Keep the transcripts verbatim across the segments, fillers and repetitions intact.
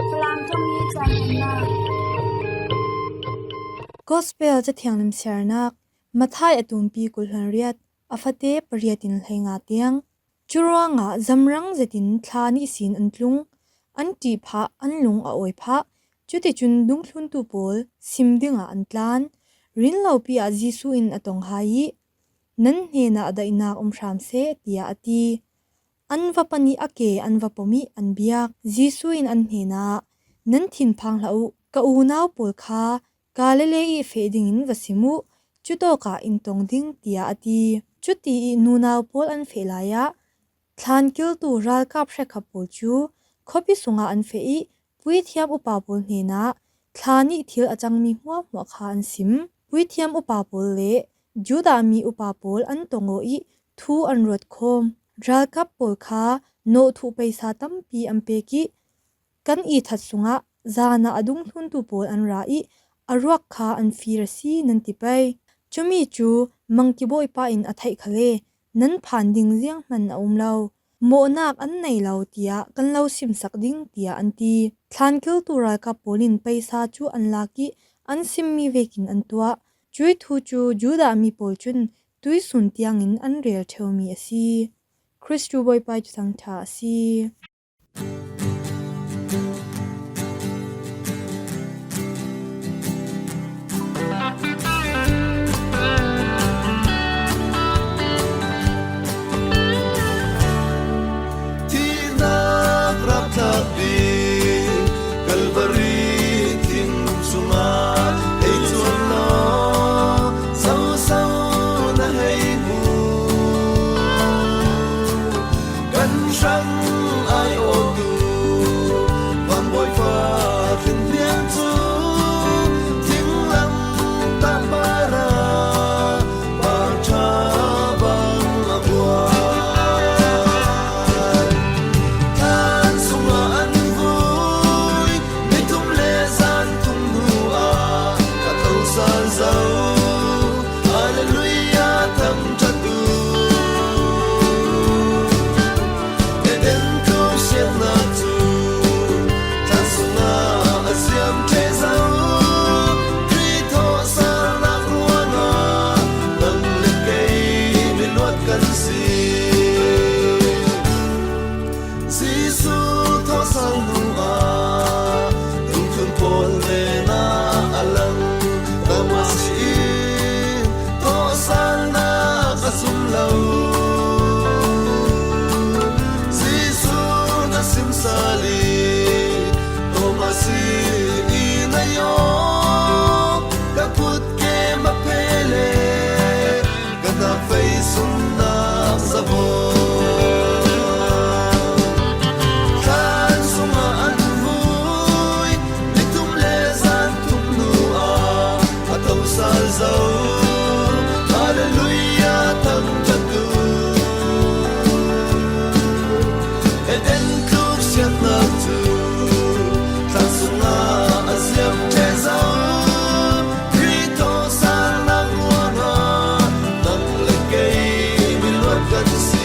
Falam ṭawngmi caan hmannak. Gospel Cathiang limsiarnak. Matthai a tumpi kul hlan riat, a fate pariat in hleinga tiang. Curuangah zamrang zetin thla nih sin an tlung, an ṭih phah, an lung a awi phah. Cuticun dungthluntu pawl sim dingah an tlan. Rinlopi ah Jesuh in a tong hai ih, "Nan hnenah daihnak um hram seh," tiah a ti. An va pan ih a ke an va pom ih an biak. Jesuh in an hnenah, "Nan thinphang hlah uh, ka unau pawl kha Galilee ih feh dingin va sim uh, cutawkah in tong ding," tiah a ti. Cuti ih nunau pawl an feh lai ah, thlankiltu ralkap hrekkhat pawl cu khuapi sungah an feh ih, puithiam upa pawl hnenah thla nih thil a cangmi hmuahhmuah kha an sim. Puithiam upa pawl le Judah mi upa pawl an tong aw ih thu an ruat khawm. Ralkap pawl kha nawhthuh paisa tampi an pek ih, "Kan ithat sungah zan ah a dungthluntu pawl an ra ih a ruak kha an fir a si," nan ti pei. Cumi cu mangki bawipa in a theih khal e, nan phan ding zianghman a um lo. Mawhnak an nei lo tiah kan lo simsak ding, tiah an ti. Thlankiltu ralkap pawl in paisa cu an lak ih an simmi vekin an tuah. Cuih thu cu Judah mi pawl cun tuisun tiangin an rel ṭheumi a si. Kristu Bawipa ih Thuthang ṭha a si. Thihnak rapthlak bik Kalvari thing cungah ei cuan law, zoso na hei hmu? Kan hrang ai awtu Bang Bawipa tlinhniang cu thinglam tah para parṭha bang a buai. Thlan sungah an vui, ni thum le zan thum hnu ah a tho sal zo. Hallelujah, thangṭhat uh. Eden tluk siatnak cu thlan sungah a ziam ṭheh zo. Khrih thawhsalnak ruangah nang le kei miluat kan si. Jesuh thawhsal hnuah dungthlun pawl hnenah a lang Thomas in thawhsalnak a zum lo. Jesuh na sim sal ih Thomas in i na yawk ka kut kem a phele ka hnak vei sumnak zavaw. Thlan sungah an vui, ni thum le zan thum hnu ah a tho sal zo. Hallelujah, thangṭhat uh. Eden tluk siatnak cu thlan sungah a ziam ṭheh zo. Khrih thawhsalnak ruangah nang le kei miluat kan si.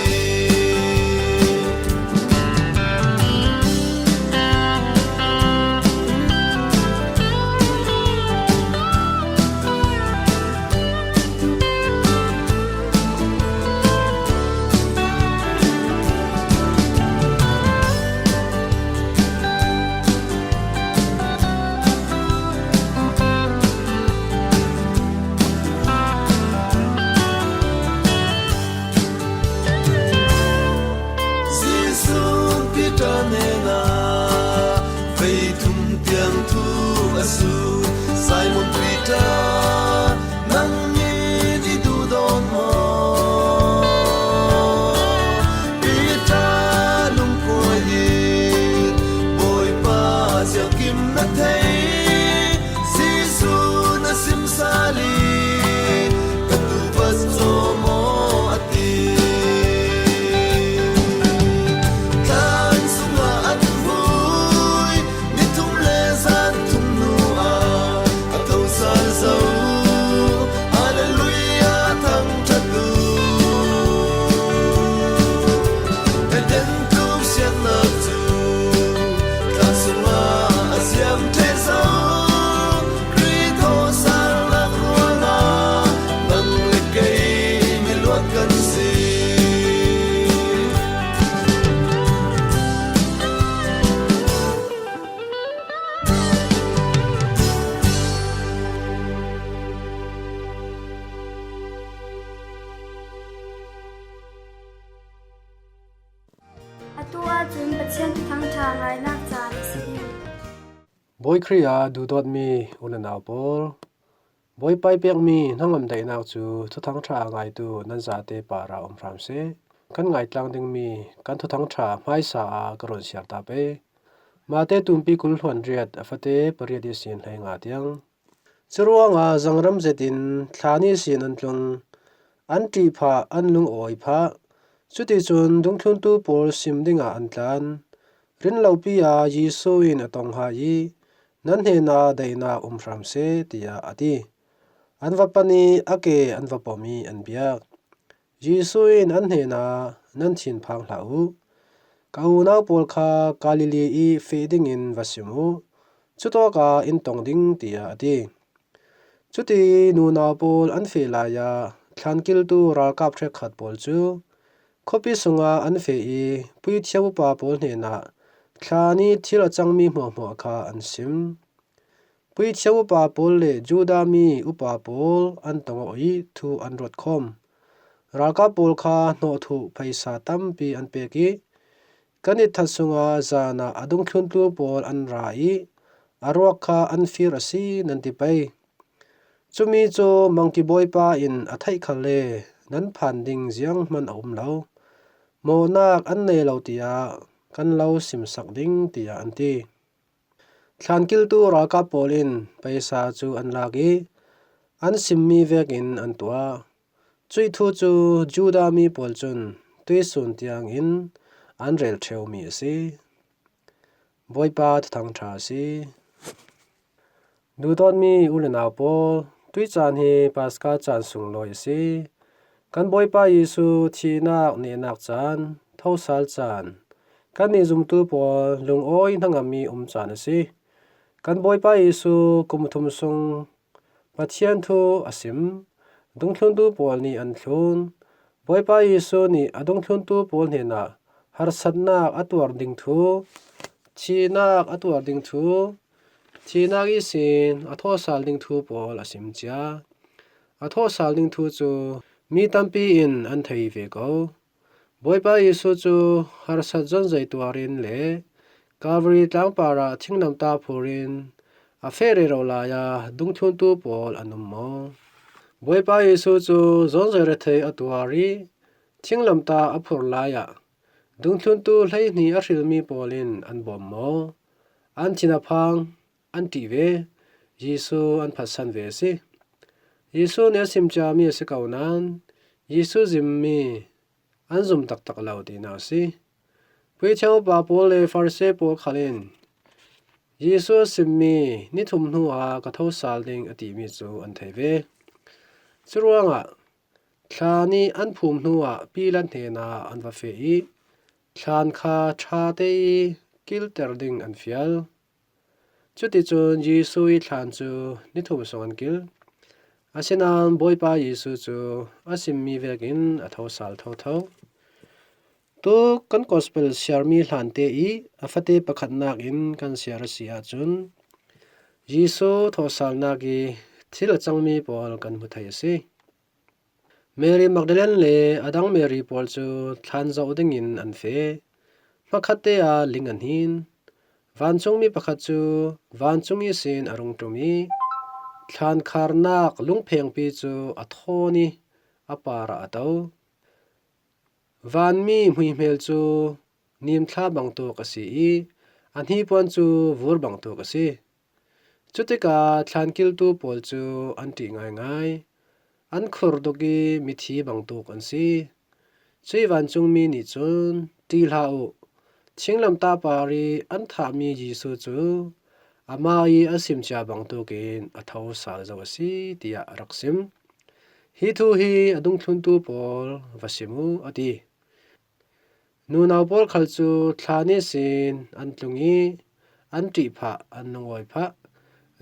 Jesuh Peter hnenah vei thum tiang thu a sut. Simon Peter, nang nih i duhdawn maw? Peter lungkua in, Bawipa, ziangkim na thei, Jesuh na sim sal ih ka tuu vat zaw maw? a ti. Thlan sungah an vui, ni thum le zan thum hnu ah a tho sal zo. Hallelujah, thangṭhat uh. Eden tluk siatnak cu thlan sungah Bawi Khrih ah duhdawtmi u le nau pawl, Bawipa i pekmi hnangam daihnak cu Thuthang ṭha a ngaitu nan zate parah um hram seh. Kan ngaitlang dingmi kan Thuthang ṭha hmaisa ah ka run siar ta pei. Mate tumpi kul hluan riat a fate pariat ihsin hleinga tiang. Curuangah zangram zetin thlan ihsin an tlung, an ṭih phah, an lungawi phah. Cuticun dungthluntu pawl sim dingah an tlan. Rinlopi ah Jesuh in a tong hai i, "Nan hnenah daihnak um hram seh," tiah a ti. An va pan i a ke an va pom i an biak. Jesuh in an hnenah, "Nan thinphang hlah u. Ka unau pawl kha Galilee i feh dingin va sim u. Cutawkah in tong ding," tiah a ti. Cuti nunau pawl an feh lai ah thlan kiltu ralkap hrekkhat pawl cu khuapi sungah an feh i, puithiam upa pawl hnenah thlan i thil a cangmi hmuahhmuah kha an sim. Puithiam upa pawl le Judah mi upa pawl an tong awk i thu an ruat khawm. Ralkap pawl kha hnawhthuh phaisa tampi an pek i, "Kan itthat sungah zan ah a dungthluntu pawl an ra i, a ruak kha an fir a si," nan ti pei. Cumi cu mangki bawipa in a theih khal le nan phan ding zianghman a um lo. Mawhnak an nei lo tiah kan lo simsak ding, tiah an ti. Thlan kiltu ralkap pawl in phaisa cu an lak i an simmi vekin an tuah. Cuih thu cu Judah mi pawl cun tuisun tiangin an rel ṭheumi a si. Bawipa Thuthang ṭha a si. Duhdawtmi u le nau pawl, tuih caan hi Paska caan sunglawi a si. Kan Bawipa Jesuh thihnak, nehnak caan, thosal caan, kannih zumtu pawl lungawi hnangammi um caan a si. Kan Bawipa Jesuh kum thum sung Pathian thu a sim, dungthluntu pawl nih an thlun. Bawipa Jesuh nih a dungthluntu pawl hnenah harsatnak a tuar ding thu, thihnak a tuar ding thu, thihnak ihsin a thawhsal ding thu pawl a sim cia. A thawhsal ding thu cu mi tampi in an thei ve ko. Bawipa Jesuh cu harsat zonzei tuarin le Calvary tlangpar ah thinglamtah phurin a feh rero lai ah dungthluntu pawl an um maw? Bawipa Jesuh cu zonzei rethei a tuar i thinglamtah a phur lai ah dungthluntu hleihnih a hrilmi pawl in an bawm maw? An thin a phang, an ṭih ve, Jesuh an phatsan ve a si. Jesuh nih a sim ciami a si ko nain Jesuh zimmi an zum taktak lo tinak a si. Puithiam upa pawl le Farasi pawl khal in Jesuh a simmi, "Ni thum hnuah ka thosal ding," a timi cu an thei ve. Curuangah thlan i an phum hnuah Pilat hnenah an va feh i thlan kha ṭha te i kilter ding an fial. Cuticun Jesuh i thlan cu ni thum sung an kil. Asinain Bawipa Jesuh cu a simmi vekin a thosal thotho. Tu kan gospel siarmi hlante i a fate pakhatnak in kan siar a si ahcun Jesuh thawhsalnak i thil a cangmi pawl kan hmu thei a si. Mary Magdalene le a dang Mary pawl cu thlan zoh dingin an feh. Hmakhatte ah ling a hnin. Vancungmi pakhat cu vancung ihsin a rung ṭum i thlan kharnak lungphengpi cu a thawn i a parah a to. Vanmi hmuihmel cu nimthla bangtuk a si i a hnipuan cu vur bangtuk a si. Cutikah thlan kiltu pawl cu an ṭih ngaingai. An khur duk i mithi bangtuk an si. Cuih vancungmi nih cun, "Ṭih hlah u, thinglamtah par i an thahmi Jesuh cu amah i a simcia bangtuk in a thosal zo a si," tiah a rak sim. "Hi thu hi a dungthluntu pawl va sim u," a ti. Nunau pawl khal cu thlan ihsin an tlung i an ṭih phah, an lungawi phah.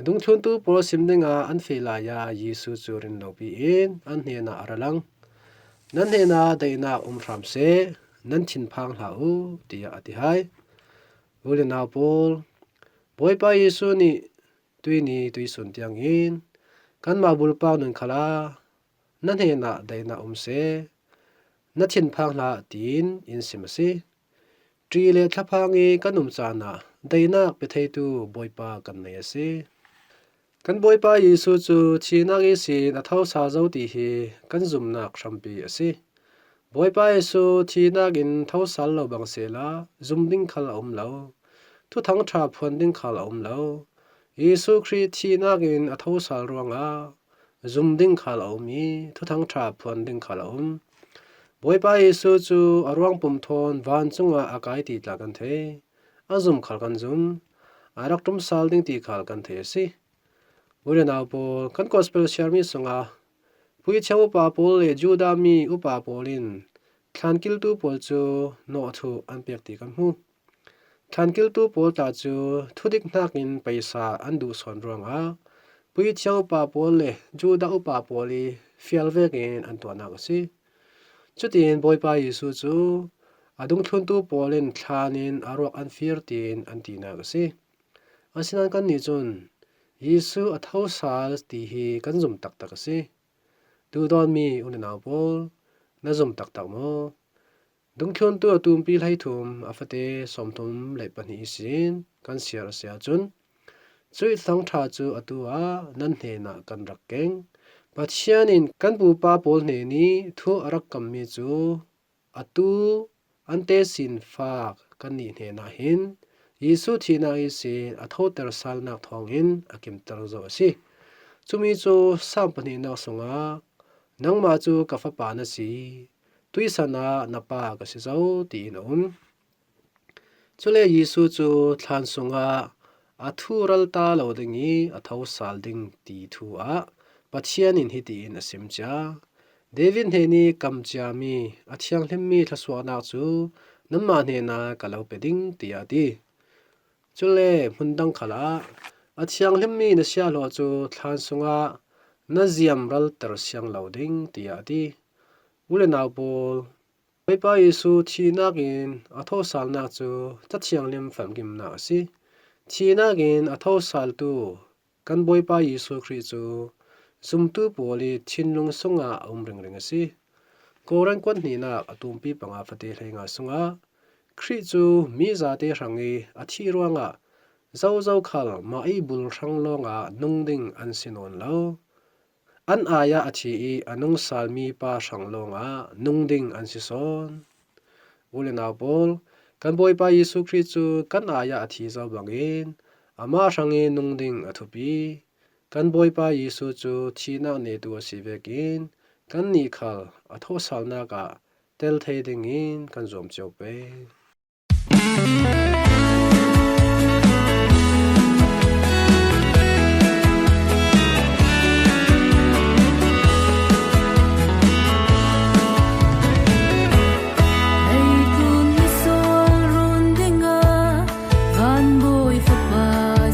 Dungthluntu pawl sim dingah an feh lai ah Jesuh cu rinlopi in an hnenah a ra lang. "Nan hnenah daihnak um hram seh, nan thinphang hlah u," tiah a ti hai. U le nau pawl, Bawipa Jesuh nih tuihni tuihsun tiangin kanmah bulpak nun khalah "Na hnenah daihnak um seh, na thinphang hlah," tiin in sim a si. Ṭih le thlaphang i kan um caan ah daihnak pia theitu Bawipa kan nei a si. Kan Bawipa Jesuh cu thihnak ihsin a thosal zo ti hi kan zumnak hrampi a si. Bawipa Jesuh thihnak in thosal lo bang sehla, zum ding khal a um lo. Thuthang ṭha phuan ding khal a um lo. Jesuh Khrih thihnak in a thosal ruangah zum ding khal a um i, Thuthang ṭha phuan ding khal a um. Bawipa Jesuh cu a ruang pum thawn vancung ah a kai ti tla kan thei. A zum khal kan zum. A rak ṭum sal ding ti khal kan thei a si. U le nau pawl, kan gospel siarmi sungah puithiam upa pawl le Judah mi upa pawl in thlankiltu pawl cu nawhthuh an pek ti kan hmu. Thlankiltu pawl tla cu thudik hnakin paisa an duh sawn ruangah puithiam upa pawl le Judah upa pawl i fial vekin an tuahnak a si. Cutin Bawipa Jesuh cu a dungthluntu pawl in thlan in a ruak an fir tiin an tinak a si. Asinain kannih cun Jesuh a thosal ti hi kan zum taktak a si. Duhdawtmi u le nau pawl, na zum taktak maw? Dungthluntu a tumpi hleithum a fate sawmthum le pahnih ihsin kan siar a si ahcun, cuih Thuthang ṭha cu atu ah nan hnenah kan rak keng. Pathian in kan pupa pawl hnen i thu a rak kammi cu atu an tesin fak kannih hnenah hin Jesuh thihnak ihsin a thoter salnak thawngin a kimter zo a si. Cumi cu Salm pahnihnak sungah, "Nangmah cu ka fapa na si, tuisan ah na pa ka si zo," tiin a um. Cule Jesuh cu thlan sungah a thu ralta lo ding i a thosal ding ti thu ah Pathian in hitiin a sim cia, "David hnen i kam ciami a thianghlimmi thluasuahnak cu nanmah hnenah ka lo pe ding," tiah a ti. Cule hmun dang khal ah, "A thianghlimmi na siahlawh cu thlan sungah na ziam ralter siang lo ding," tiah a ti. U le nau pawl, Bawipa Jesuh thihnak in a thawhsalnak cu Ca Thianghlim famkimnak a si. Thihnak in a thawhsaltu kan Bawipa Jesuh Khrih cu zumtu pawl i thinlung sungah a um ringring a si. Korin kuat hnihnak a tumpi panga fate hleinga sungah, Khrih cu mi zate hrang i a thih ruangah zozo khal mah i bul hrang lawngah nung ding an si nawn lo. An ai-ah a thi i a nungsalmi pa hrang lawngah nung ding an si sawn. U le nau pawl, kan Bawipa Jesuh Khrih cu kan ai-ah a thi zo bangin amah hrang i nung ding a thupi. Kan Bawipa Jesuh cu thihnak netu a si vekin kannih khal a thawhsalnak ah tel thei dingin kan zuam cio pei. Leitlun misual run dingah Van Bawi Fapa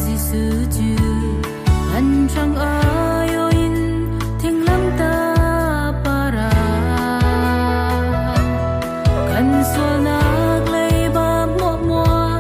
Jesuh cu an ṭhang ai aw in thinglamtah parah kan sualnak leibak hmuahhmuah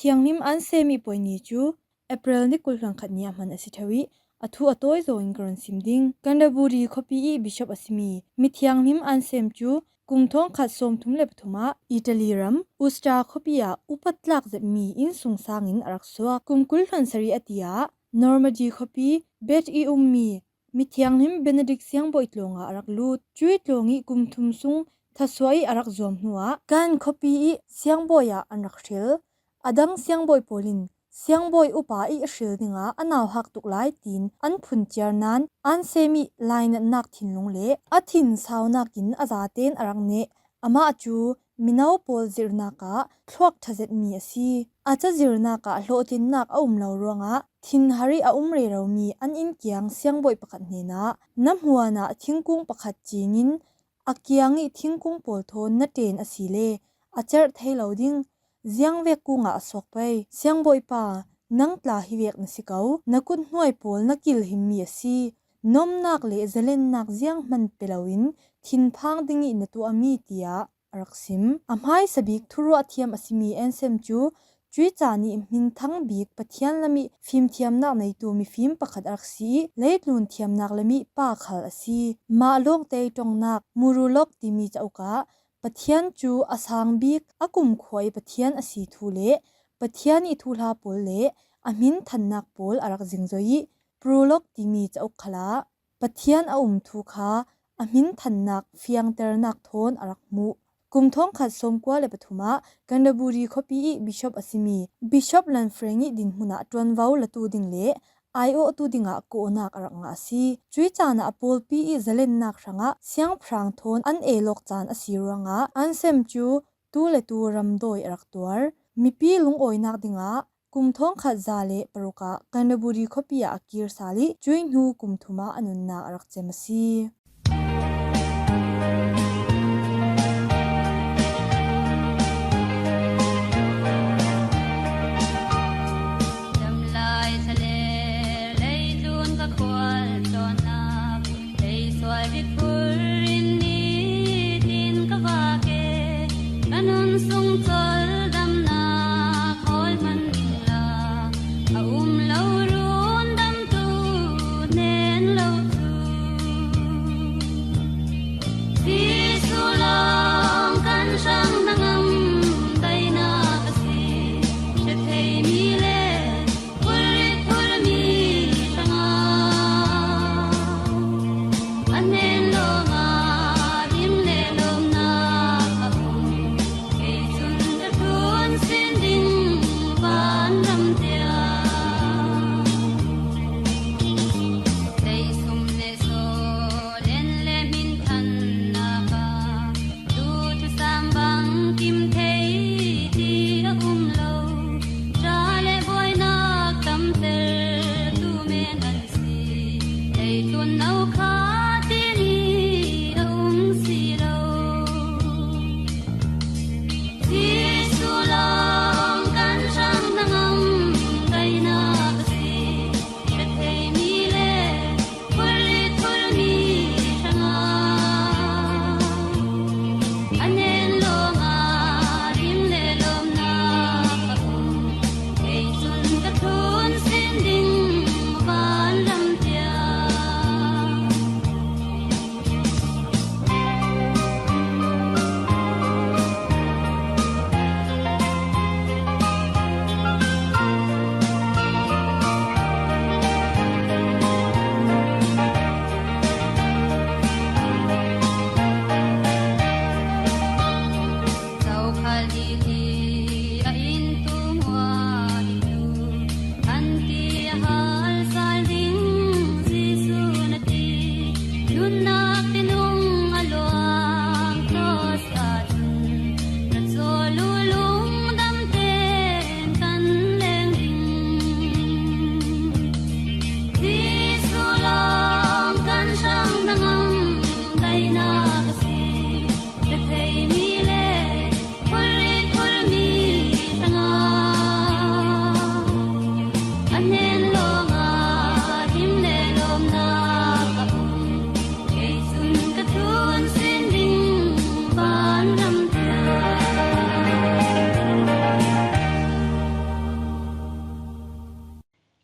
Thianghlim Anselm ih puai ni cu April ni kul hluan khat ni ah hman a si ṭheu ih a thu a tawi zawngin ka run sim ding. Canterbury khuapi ih bishop a simi mithianghlim Anselm cu kum thawngkhat sawmthum le pathum ah Italy ram Ustra khuapi ah upat tlak zetmi innsungsang in a rak suak. Kum kul hluan sarih a ti ah Normandy khuapi Bed ih ummi mithianghlim Benedict siangbawi tlawng ah a rak lut. Cuih tlawng ih kum thum sung thasuah ih a rak zuam hnuah Caen khuapi ih siangbawi ah an rak hril. A dang siangbawi pawl in siangbawi upa ih a hril dingah a nauhak tuk lai tiin an phun ciar nain Anselm ih lainatnak thinlung le a thin saunak in a zaten a rak neh. Amah cu mino pawl zirhnak ah thluak ṭha zetmi a si. A cazirnak ah hlawhtlinnak a um lo ruangah thinhar ih a um reromi an innkiang siangbawi pakhat hnenah, "Na hmuan ah thingkung pakhat cingin a kiang ih thingkung pawl thawn na ṭen a si le a cerh thei lo ding, ziangvek kung ah a suak pei. Siangbawipa, nang tla hi vek na si ko. Na kut hnuai pawl na kilhimmi a si. Nomnak le zalennak zianghman pe loin thinphang ding ih na tuahmi," tiah a rak sim. A hmaisa bik thuruahthiam a simi Anselm cu cuih caan ih hminthang bik Pathian lam ih fimthiamnak neitu mifim pakhat a rak si ih leitlun thiamnak lam ih pa khal a si. Mah lawngte ih ṭongnak Murulok timi cauk ah Pathian cu a sang bik, a kumkhua ih Pathian a si thu le Pathian ih thuhla pawl le a hminthannak pawl a rak zingzoi ih Prulok timi cauk khal ah Pathian a um thu kha a hminthannak fiangternak thawn a rak hmuh. Kum thawngkhat sawmkua le pathum ah Canterbury khuapi ih bishop a simi Bishop Lanfranc ih dinhmun ah ṭuanvo latu ding le aiawhtu dingah kawhnak a rak ngah a si. Cuih caan ah a pawlpi ih zalennak hrangah siangpahrang thawn an ei lawk caan a si ruangah Anselm cu tu le tu ramdawi a rak tuar. Mipi lungawinak dingah kum thawngkhat za le paruk ah Canterbury khuapi ah a kir sal ih cuih hnu kum thum ah a nunnak a rak cem a si. Damlai thale leitlun ka khual tlawnak, leisual dik phur in nitin ka vak e. Ka nun sung col damnak hawl hman ding la, a um lo run damtu nen lo cu. Thil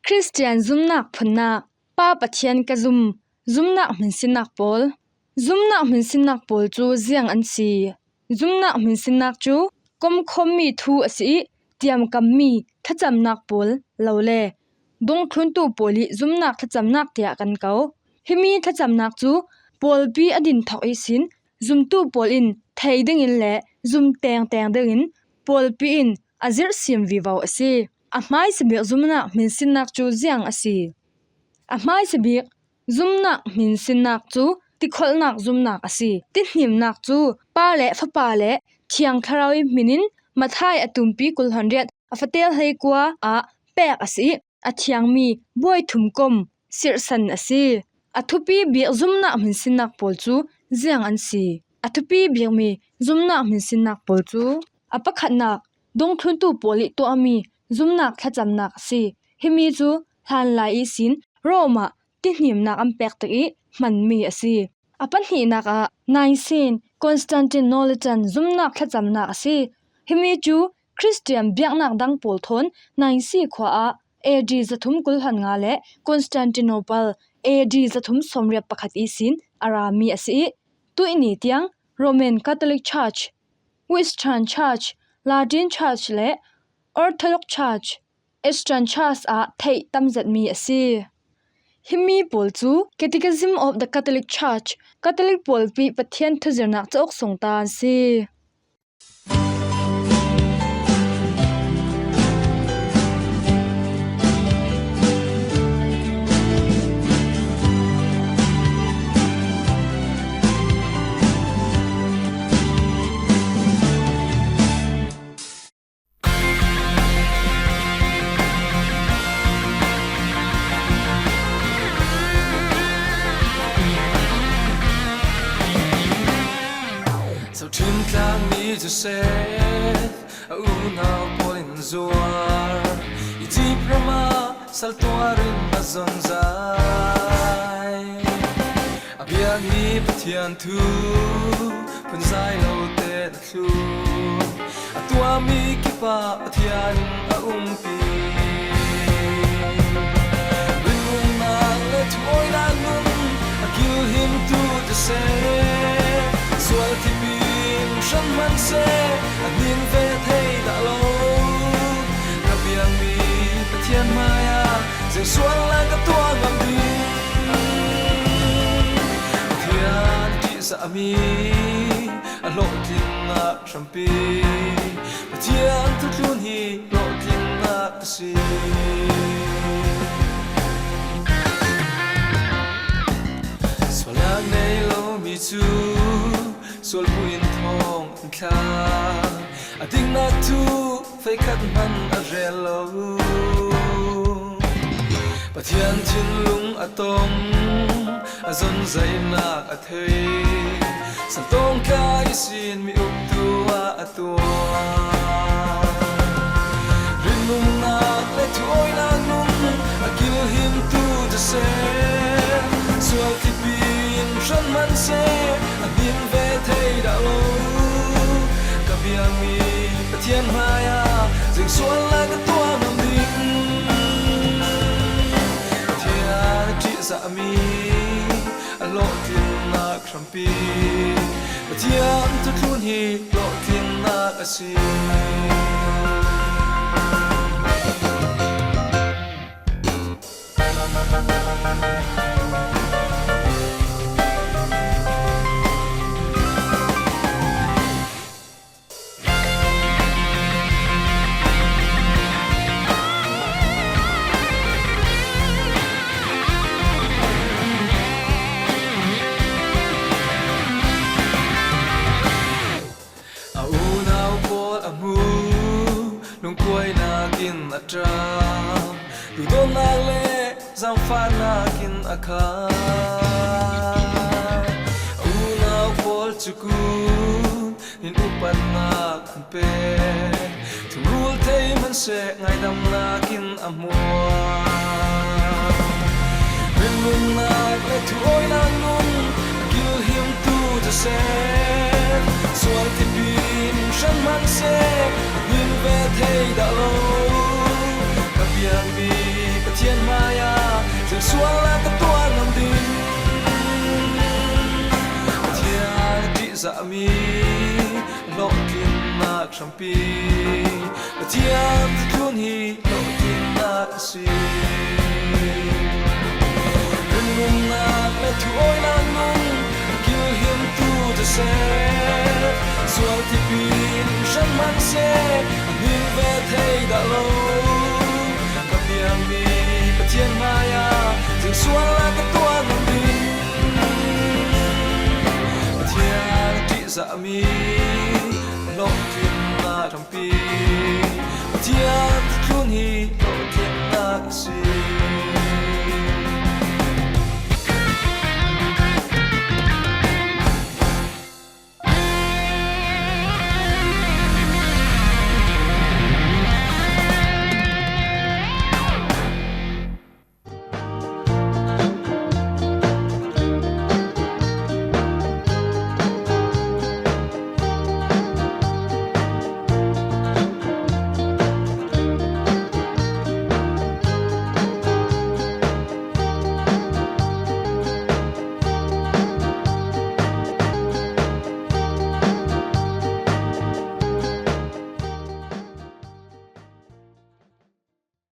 Khristian zumnak phunnak. Pa Pathian ka zum. Zumnak hminsinnak pawl. Zumnak hminsinnak pawl cu ziang an si? Zumnak hminsinnak cu komkhawmmi thu a si i tiamkammi thlacamnak pawl lo le dongthluntu pawl i zumnak thlacamnak tiah kan ko. Himi thlacamnak cu pawlpi a din thawk ihsin zumtu pawl in thei dingin le zum tengteng dingin pawlpi in a zirhsim vivo a si. A hmaisa bik zumnak hminsinnak cu ziang a si? A hmaisa bik zumnak hminsinnak cu tikholhnak zumnak a si. Tihnimnak cu Pa le Fapa le Thiang Thlarau i hmin in Matthai a tumpi kul hluan riat a fatel hlei kua ah pek a si i a thiangmi buai thum kom sirhsan a si. A thupi bik zumnak hminsinnak pawl cu ziang an si? A thupi bikmi zumnak hminsinnak pawl cu a pakhatnak dongthluntu pawl i tuahmi zumnak thlacamnak a si. Himi cu hlanlai ihsin Rome ah tihnimnak an pek tik i hmanmi a si. A pahnihnak ah Nicene Constantinopolitan zumnak thlacamnak a si. Himi cu Khristian biaknak dang pawl thawn Nicaea khua ah A D zathum kul hluan nga le Constantinople A D zathum sawmriat pakhat ihsin a rami a si i tuihni tiang Roman Catholic Church, Western Church, Latin Church le Orthodox Church, Eastern Church ah theih tamzetmi a si. Himi pawl cu Catechism of the Catholic Church, Catholic pawlpi Pathian thuzirnak cauk sung ta an si. Zohṭhim tlangmi Joseph, a unau pawl in zuar, Izipt ram ah saltuar in a zonzai. A biakmi Pathian thu phunzai lo te na thlu, a tuahmi kip ah Pathian in a umpi. Rinumnak le thuawinak nun a kilhimtu Joseph, sual thipi in hran hman seh, a nin ve thei dah lo. Ka biakmi Pathian hmaiah zei sual lai ka tuah ngam ding? Pathian ṭihzahmi a hlawhtlinnak hrampi, Pathian thutlun hi hlawhtlinnak a si. Sualnak nei lomi cu sualbu in thawng an thla, a diknak thu veikhat hmanh a rel lo. Pathian thinlung a tong, a zonzainak a thei, santawng tla ihsin mi uktu ah a tuah. Rinumnak le thuawinak nun a kilhimtu Joseph, sual thipi in hran hman seh, a nin ve thei dah lo. Ka biakmi Pathian hmaiah zei sual lai ka tuah ngam ding? Pathian ṭihzahmi a hlawhtlinnak hrampi, Pathian thutlun hi hlawhtlinnak a si. A unau pawl a hmu, lungkuainak in a ṭam, duhdawtnak le zaangfahnak in a kham. A unau pawl cu kun in upatnak an pek, thungrul thei hman seh, ngaidamnak in a hmuak. Rinumnak le thuawinak nun a kilhimtu Joseph, sual thipi in hran hman seh, a nin ve thei dah lo. Ka biakmi Pathian mi hlawhtlinnak hrampi, Pathian thutlun hi hlawhtlinnak a si. Rinumnak le thuawinak nung kilhimtu Joseph, sual thipi in hran hmanh seh, a ning ve thei dah lo. Ka piangmi Pathian hmaiah zingsual ah ka tuah ngam ding. Pathian a ṭihzahmi hlawhtlinnak hrampi, Pathian